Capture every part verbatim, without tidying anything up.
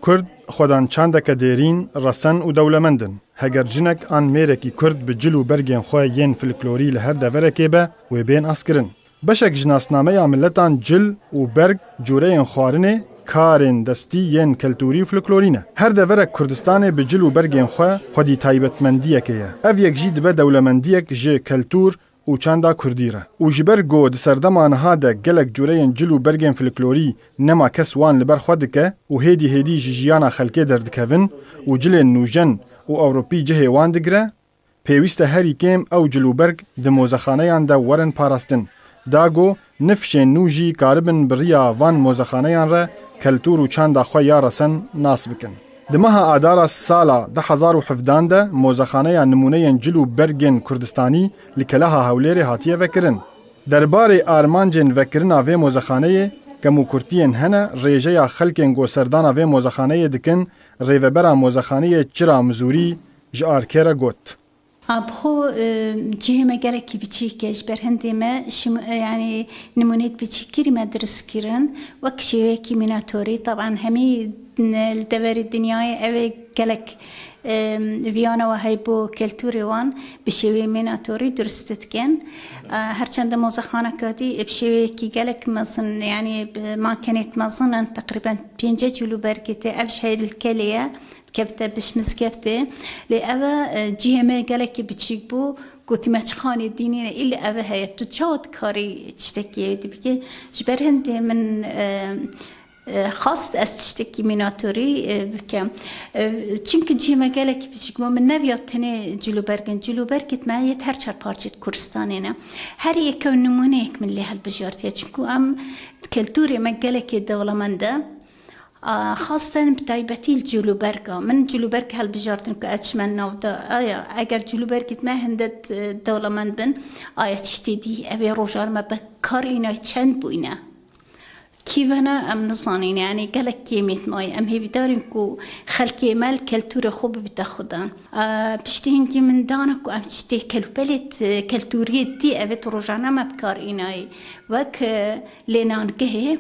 Kurd xwedan çandeke dêrîn, resen û dewlemend in. Heger cinek an mêrekî Kurd bi cil û bergên xwe yên folklorî li her deverekê be, wê bên askirin. Beşek ji nasnameya miletan cil û berg, cureyên xwarinê, karên destî yên keltûrî û folklorî ne. Her deverek Kurdistanê bi cil û bergên xwe xwedî taybetmendiyekê ye. Ev yek jî dibe dewlemendiyek ji keltûr û çanda Kurdî re. Û ji ber ku di serdema niha de gelek cureyên cil û bergên folklorî nema kes wan li ber xwe dike û hêdî hêdî ji jiyana xelkê derdikevin û cilên nûjen û ewropî cihê wan digire, pêwîst e herî kêm ew cil û berg di mozexaneyan de werin parastin, da ku nifşên nû jî karibin bi riya van mozexaneyan re keltûr û çanda xwe ya resen nas bikin. Di meha Adara sala du hezar û hevdehan de Mozexaneya Nimûneyên Cil û Bergên Kurdistanî li Keleha Hewlêrê hatiye vekirin. Derbarê armancên vekirina vê mozexaneyê kemûkurtiyên hene, rêjeya xelkên ku serdana vê mozexaneyê dikin, rêvebera mozexaneyê Çira Mizûrî ji Arkê re got. A, bi xwe, e, cihê me gelekî biçîk e, ji ber hindê me şim-, e, yanî nimûneyek biçîkirî me dirist kirin, wek şêweyekî mînatorî. Teban hemî, e, li deverê dinyayê ew ê gelek, e, viyana we heybo keltûrê wan bi şêweyê mînatorî dirist dikin. E, her çend mozexaneka dî, e, bi şêweyekî gelek mezin, yanî bi makenêt mezin in, teqrîben pêncî cil û bergê tê, ev ji heykelê ye. Kevte biş mizgeftê. Lê ev e, cihê me gelekî biçîk bû. Gotî me çi xanê dînî ne, îlî ev heye. Tu çawa dikarî tiştekî êdî bikî? Ji ber hindê min, e, e, xwest ez tiştekî mînatorî, e, bikim. E, çimkî cihê me gelekî biçîk bû. Min neviya tenê cilûbergin. Cilûbergit me yê her çar parçê di Kurdistanê ne. Her yek ew nimûneyek min lê hilbijartiye. Çimkî em keltûrê me gelekê dewlemend e. A, xasten bi taybetî li cilûberga. Min cilûberg helbijartin ku ez çime nav de. Aya, eger cilûbergît me hinde, e, dewlemend bin, aya tiştê dî, ev ê rojar me bi kar îna çend bûyne. Kî vena em nizanîn, yanî gelek kêmît mayî. Em hêvîdar in ku xelkê me li keltûrê xwe bibite xudan. A, piştî hingî min dana ku em tiştê kelûpelê, e, keltûriyê dî, ev ê tu rojane me bi kar înayî. Wek, e, lê nangehê,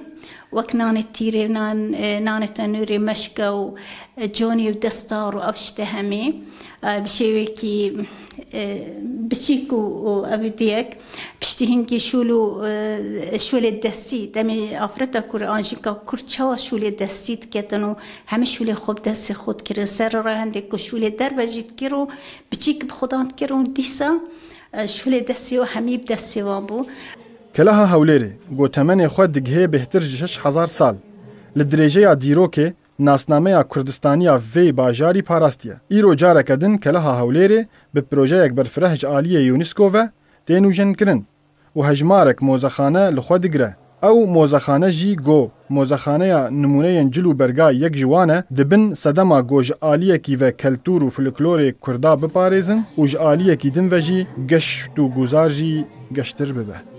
wek nanê tîrê, nan, e, nanê tenûrê, meşke û, e, conê û destar û ev tiştê hemî, e, bi şêwekî, e, biçîk û, û ev diyek, piştî hingî şûl û, e, şûlê destî, demê afreta kur, anjîka kur çawa şûlê destî diketin û hemî şûlê xwe bi destê xwe dikirin. Ser re hindê ku şûlê derve jî dikir û biçîk bi xudan dikir û dîsa, e, şûlê destê û hemî bi destê wan bû. Keleha Hewlêrê, ku temenê xwe digihê bêhtir ji şeş hezar sal, li dirêjeya dîrokê nasnameya Kurdistaniya vê bajarî parastiye. Îro careke din Keleha Hewlêrê bi projeyek berfireh ji aliyê UNESCO ve tê nûjenkirin û hejmarek mozexane li xwe digire. Ew mozexane jî ku Mozexaneya Nimûneyên Cil û Berga yek ji wan e, dibin sedema ku ji aliyekî ve keltûr û folklorê Kurda biparêzin û ji aliyekî din ve jî geşt û guzar jî geştir bibe.